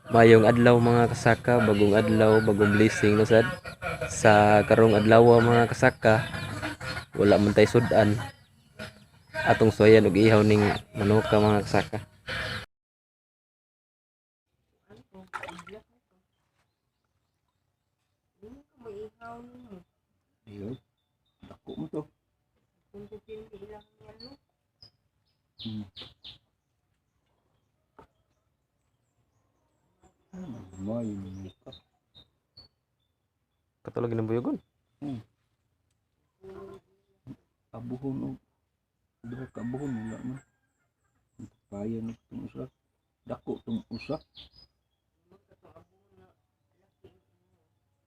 Maayong adlaw, mga kasaka, bagong adlaw, bagong blessing no sad. Sa karong adlaw, mga kasaka, wala man tay sud-an. Atong suwayan og ihaw ning manuka, mga kasaka. Ayun. Dako mo to. May manuka. Katulog ng buyogon. Abuhon og duha ka abuhon, wala man. Kaya na itong usa. Dako itong usa.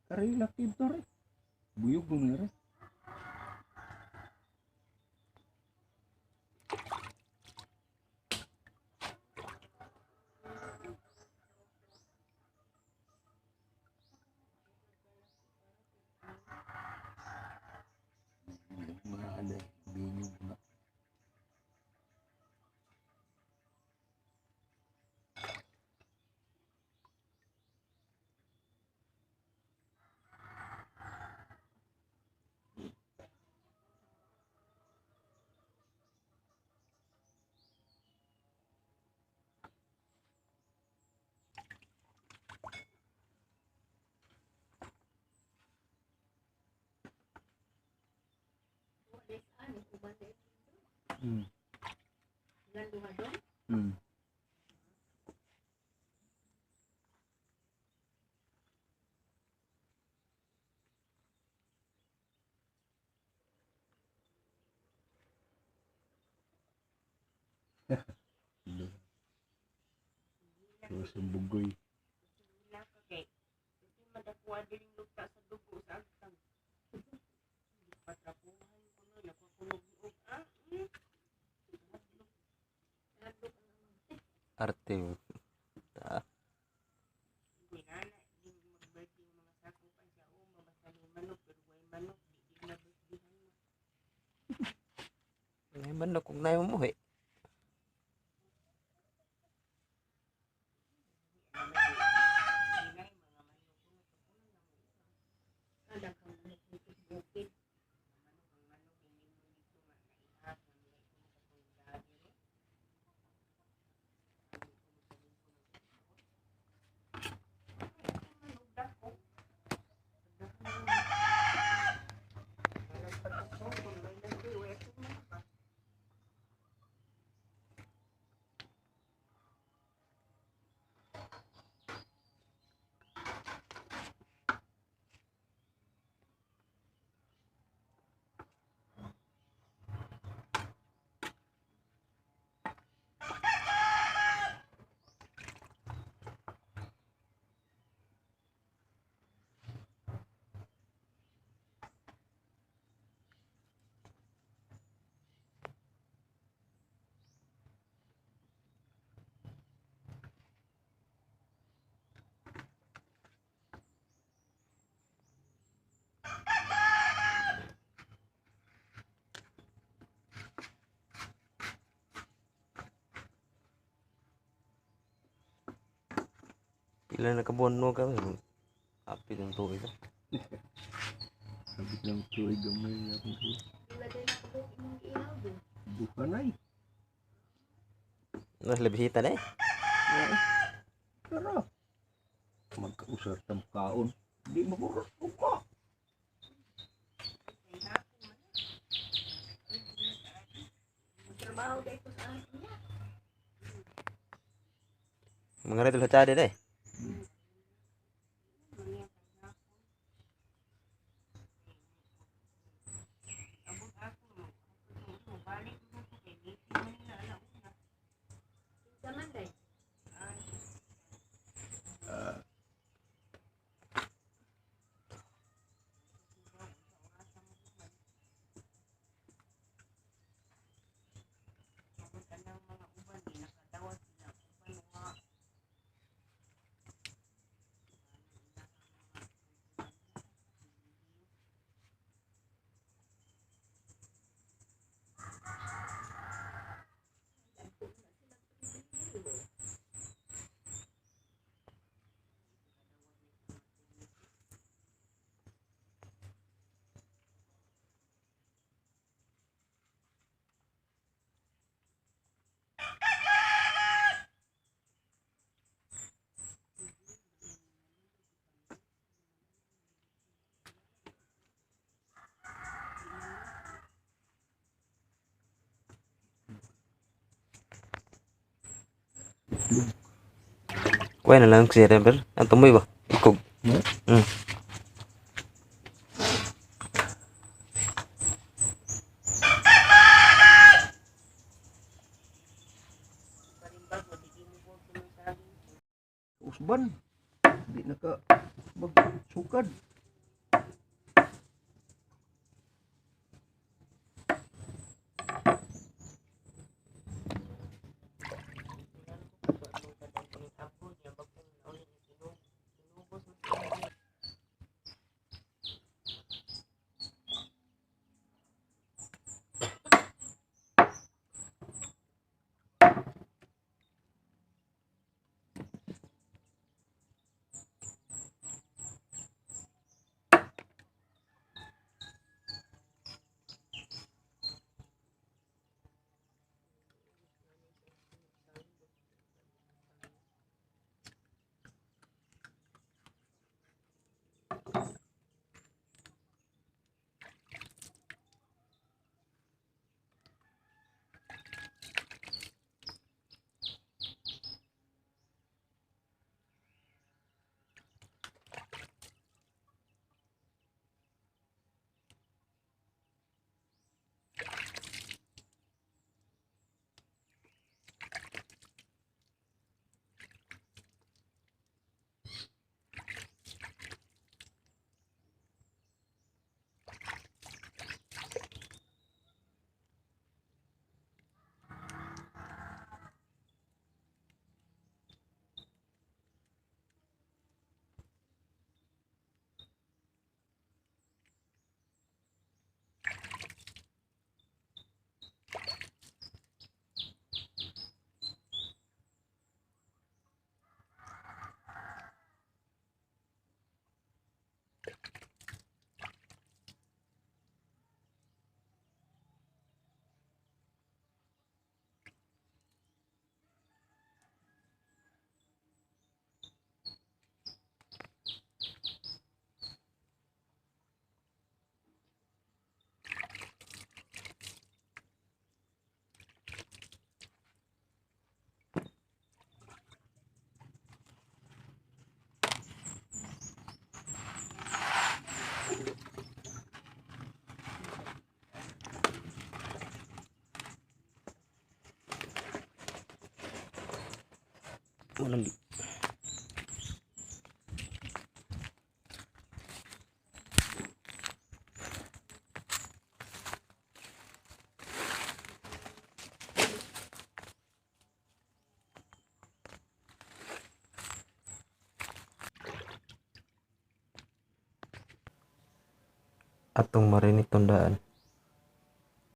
Kari laki to rin. Buyog mo na rin. Mga alay, binyog na. So, sa bugoy. Arte. Ah, may manok kung naay mo eh. Pila na kabuan no ka? Apit ang tuig. Ah. Sabit lang tuig gamay niya akong tuig. Duha na eh. No, labisita na eh. Tara. Magkausar tam kaon. Di maburot ko. Mga reto sa tsada eh. Itlog. Kuha na lang siya remember. Ang tumoy ba? Ikog. No? Usban. Di na ka magsukad. Walang atong marinit tundaan.